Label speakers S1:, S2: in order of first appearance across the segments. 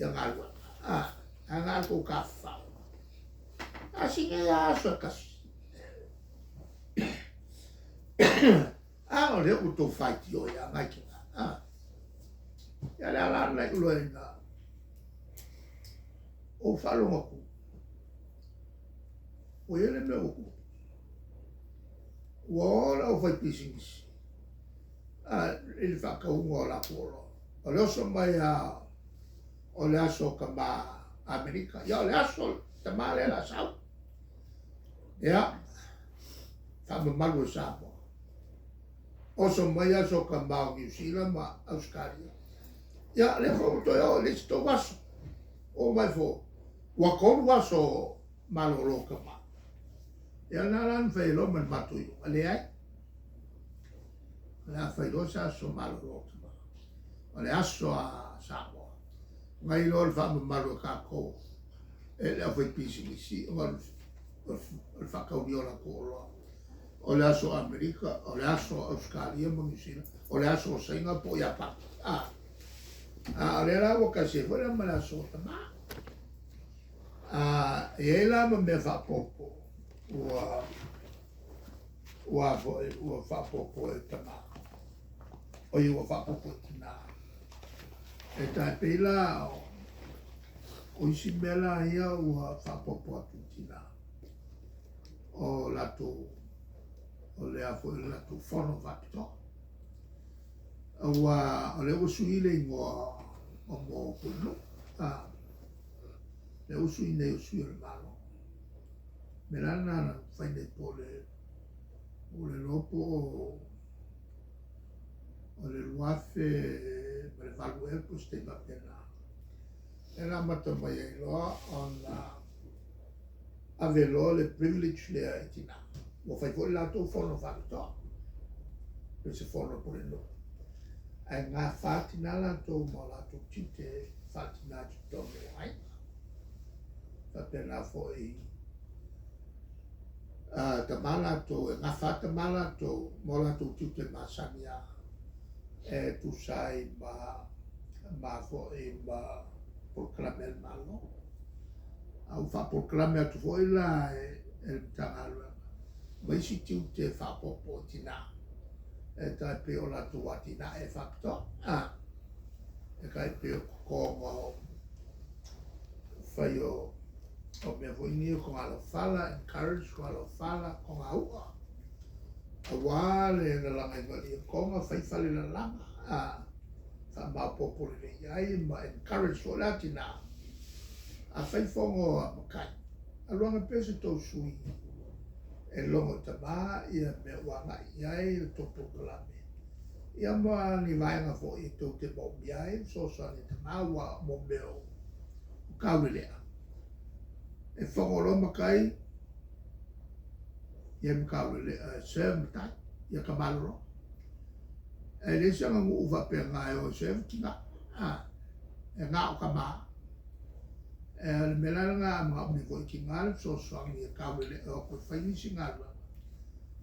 S1: Ia galuega. A, a na tou tafafao. A sine a aso e kasi. A o lea ua tou faitio ia ngai tina. A, ia le ala na iu loa ina ou faalogo atu. Ua i ai le mea ua tupu. Ua o le aufaipisinisi a, i le faatauga o latou oloa. O le oso mai lava o le aso o tama Amerika. Ia o le aso tama lea o le a sau. Ia, faamamalu e Samoa. Oso mai aso o tama o Niu Sila ma Ausetalia. Ia, lea foi ua toe oo i le isi tou aso. Oo mai foi, ua 3 aso malolo tama. Ia, na la na fai ai loa ma le matou iuga. Leai. O le a fai loa se aso malolo tama. O le aso a Samoa. Ngai loa le faamamalu e tatou e le aufaipisinisi ona o le faataulia o latou oloa. O le aso Amerika, o le aso Ausetalia ma Niu Sila, o le aso o Saina po o Iapani. A, a o lea la ua tasi ai foi la ma le aso o tama. A, e i ai la ma mea faaopoopo ua ua foi ua faaopoopo e tama. Oi ua faaopoopo e tina. E tai pei la o, o isi mea la ia ua faaopoopo atu i tina. O latou, o lea foi o latou fono faapitoa. Aua o lea ua sui le igoa o mo Pulenuu. A, lea ua sui nei o sui o le Malo. Mea la lena na fai nei po o le, po o le iloa po o, o le 2008 ea po o se taimi faapena. Lea na amata mai ai loa ona ave loa le privilege lea i tina. Ua fai foi le latou fono faapitoa, pei se fono a Pulenuu. Ae gafa tina latou ma o latou tiute faa-tina i totonu o aiga. Faapena foi a tama latou, e gafa tama latou ma o latou tiute masani lava e tusa ai ma ma foi ma polokalame a le Malo. A ua faapolokalame atu foi la e le Matagaluega ma isi tiute faaopoopo i tina e tai pei o latou atinae faapitoa, a, e tai pei o totoga o fai o o mea foi nei o togalaufala, encourage togalaufala, togau'a, aua le lalagaina o le toga, fai fale lalaga, a, faamaopoopo lelei ai ma encourage foi la tina. A fai fono a matai, alu ane pea se tou sui e logo i tama ia mea ua agai i ai le tou polokalame. Ia ma ni vaega foi e tou te maomia ai le fesoasoani a tama aua mo mea o taulelea. E fono loa matai, ia ma taulelea e serve matai, ia ka malolo. Ae leai se aganuu faapena e o e serve tina, a, e na o tama. E o le mea la lena a manaomia foi e tina le fesoasoani e taulelea e o atu e fai nisi galuega.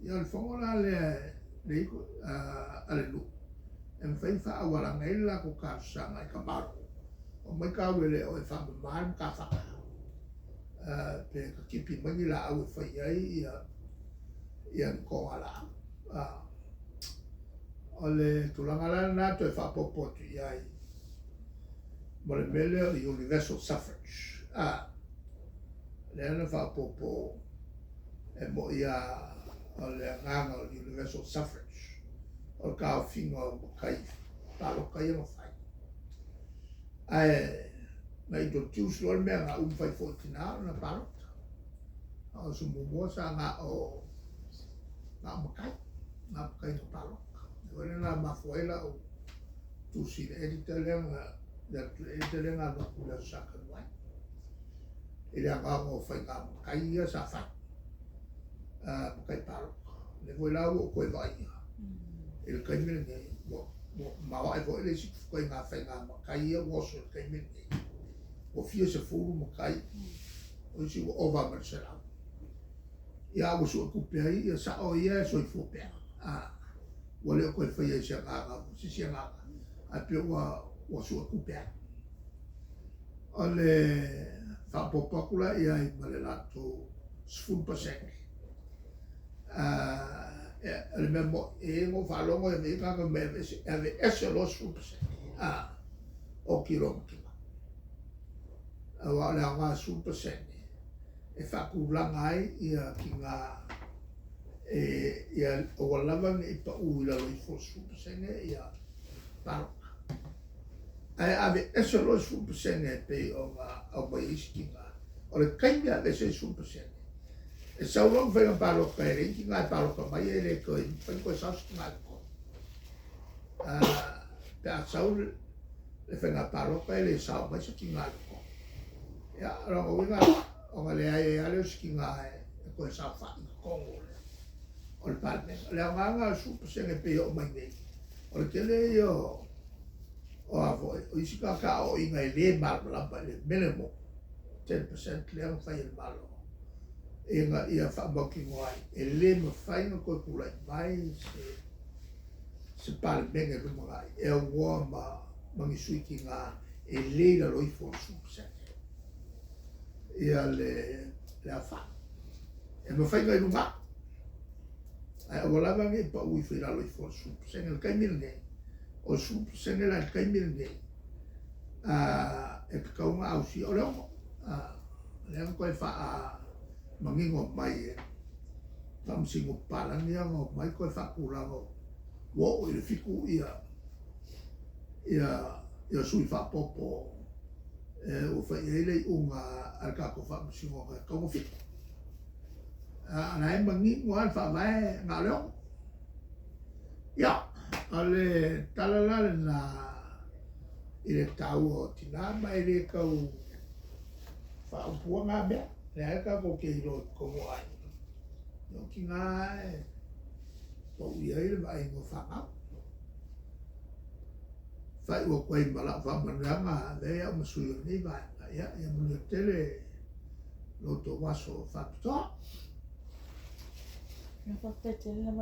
S1: Ia o le fono la lea le a le nuu, e mafai ona faaauala nei le latou talosaga i ka Malo, omai taulelea e faamama le matafaka, pe katipi mai ni laau e fai ai ia ia ni togalaau. O le tulaga la lena toe faaopoopo atu i ai mo le mea lea o le universal suffrage. A, lea na faaopoopo e mo'i a o le agaga o le universal suffrage o le taofiga o matai palota ia na fai. Ae na introduce loa le mea na uma fai foi i tina ona palota. A o se muamua sa na o na o matai, na o matai na palota. O le na mafua ai lau tusi i le editor lea na le editor lea na alu atu i le Aso Sa talu ai. I le agaga o faiga matai ia sa fai. Matai palota. Lea foi la ua ou toe vaaia i le taimi lenei, ua maoae foi le isi ituaiga faiga matai ia ua oso i le taimi lenei. Ua fia sefulu matai, o isi ua ova ma le 100. Ia a ua suetupe ai ia sao ia e soifua pea. A, ua le o toe faia i se agaga, se isi agaga, ae pei ua suetupe ai. O le faaopoopo atu la i ai ma le latou 10%, o le mea moni, e i ai na ou faalogo e i ai tagata fai mai e aveese loa le 10% oti loa ma tina. Aua o le aoga o le 10% e faatulaga ai tina ia aua lava ne i pau i lalo ifo o le 10% ia palota. Ae aveese loa le 10% e pei ona aumai e isi tina, o le taimi e aveese ai le 10%, e sau loa le faiga palota e leai ni tina e palota mai e le toe mafai ona toe sau se tina i totonu. Pe a sau le faiga palota e le sao mai se tina i totonu. Ia, o lona uiga ona leai ai lava lea o se tina e toe saofai i totonu o le Palemene. O le aoga lena o le 10% e pei e oo mai nei, o le tele ia o a foi, o isi tagata aoaoina e le malamalama i le minimum 10% lea na fai e le Malo ina ia faamautinoa ai e le mafai ona toe tulai mai se Palemene lumanai e aunoa ma ni sui tina e le i lalo ifo o le 10% ia le aofai. E mafai ona i luga atu, ae aua lava ne i pau ifo i lalo ifo o le 10%. I le taimi lenei, o le 10% la i le taimi lenei, e tatau ona ausia, o le 6. Lea na toe faamanino mai e Faamasino papalagi ia na omai toe faatulaga ua oo i le 7 ia sui faaopoopo ua fai i ai le iuga a le tatou Faamasinoga e tatau ona 7. A o la e manino lava le Faavae na o le 6. Ia, o le tala la lena i le taua o tina ma e le tau faaupua na mea, lea lava tatou te iloa i totonu o aiga, o tina lava e pau i ai le vaaiga o fanau. Faaiu atu ai ma lau faamanuiaga, avea ai au ma sui o lenei vaega, ia, ia manuia tele lo outou aso faapitoa.
S2: Faafetai tele lava.